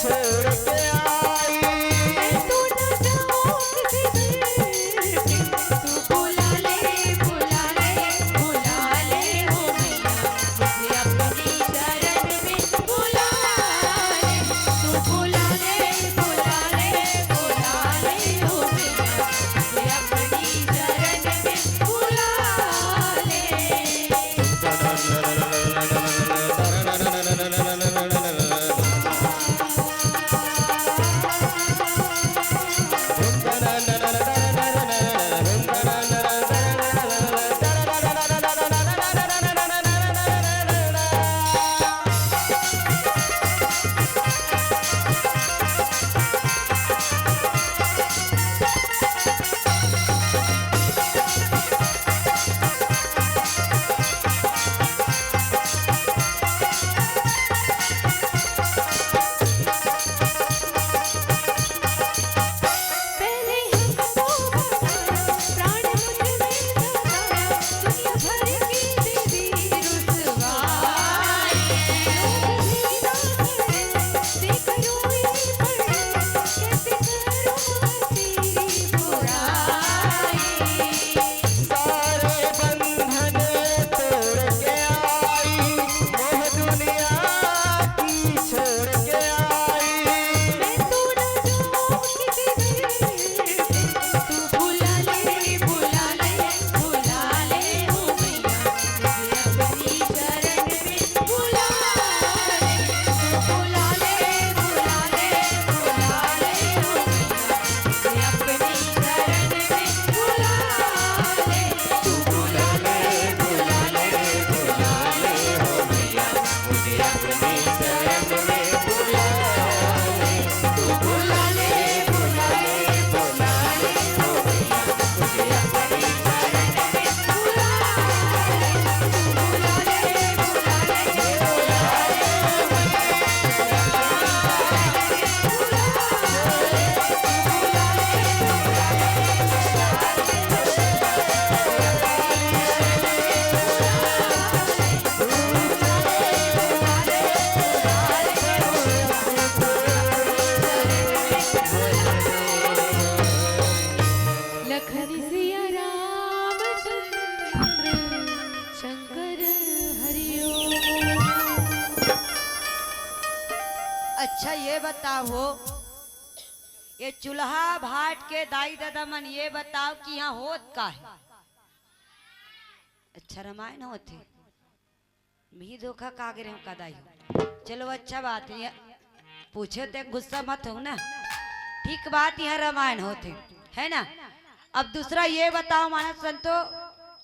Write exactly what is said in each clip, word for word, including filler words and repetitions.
छोड़ के आई। मैं तो ना जाऊं किसी दर पे, तू बुला ले, बुला ले, बुला ले ओ मैया, मुझे अपनी शरण में बुला ले, तू बुला ले, बुला ले, बुला ले ओ मैया, मुझे अपनी शरण में बुला ले। सारे बंधन तोड़ के आई, मोह दुनिया की छोड़ के आई। मैं तो ना जाऊं किसी दर पे, तू बुला ले, बुला ले, बुला ले ओ मैया, मुझे अपनी शरण में बुला ले, तू बुला ले, बुला ले, बुला ले ओ मैया, मुझे अपनी शरण में बुला ले। लखन सिया रामचंद्र शंकर हरिओ। अच्छा, ये बताओ, ये चूल्हा भाट के दाई ददा मन, ये बताओ कि यहाँ होत का है? अच्छा, रामायण होत है। मी धोखा खा गे रहेंव का दाई हो? चलो, अच्छा बात है, पूछे ते गुस्सा मत हो ना। ठीक बात, यहाँ रामायण होत है, है ना? अब दूसरा ये बताओ मानस संतो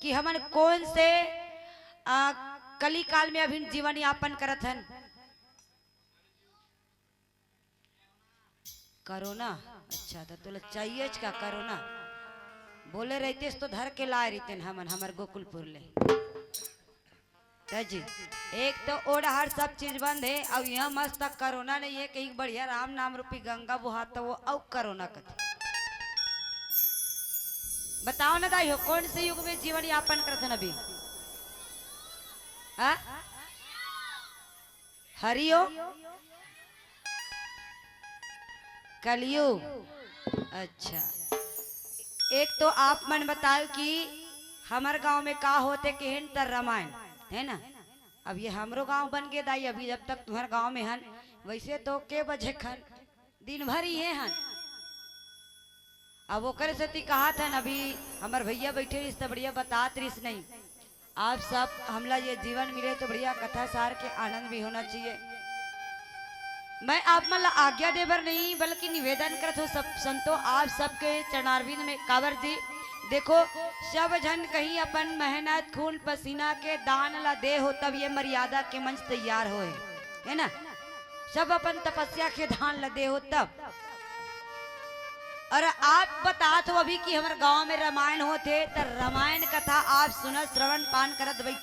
कि हमन कौन से, आ, कली काल में अभी जीवन यापन करत हन? कोरोना। अच्छा, त तोला चाहिए का कोरोना? बोले रहितेस तो धर के लाए रहितेन हमन, हमर गोकुलपुर ले। त जी, एक तो ओ डहर सब चीज बंद है, अउ यहाँ मस्त कोरोना नहीं है, कहीं बढ़िया राम नाम रूपी गंगा बोहात, त वो अउ कोरोना कथे। बताओ ना दाई हो, कौन से युग में जीवन यापन करत हन अभी? हाँ? हरिओम। कलयुग। अच्छा, एक तो आप मन बताओ कि हमर गांव में का होथे, केहेन त रामायण, है ना? अब ये हमरो गांव बन गे दाई, अभी जब तक तुम्हर गांव में हन, वैसे तो के बजे खन, दिन भर इहे हन। अब ओकरे सेती कहत हन, अभी हमर भैया बैठे रहिस त बढ़िया बतात रहिस नहीं। आप सब हमला ये जीवन मिले तो बढ़िया कथा सार के आनंद भी होना चाहिए। मैं आप मन ला आज्ञा दे बर नहीं, बल्कि निवेदन करत हूँ सब संतो, आप सबके चरणारविंद में। काबर जी, देखो, सब झन कहीं अपन मेहनत, खून पसीना के दान ला दे हो, तब ये मर्यादा के मंच तैयार होए, है ना? सब अपन तपस्या के दान ला दे हो तब। और आप बतात हो अभी कि हमर गांव में रामायण होथे, त रामायण कथा आप सुनत, श्रवण पान करत बैठे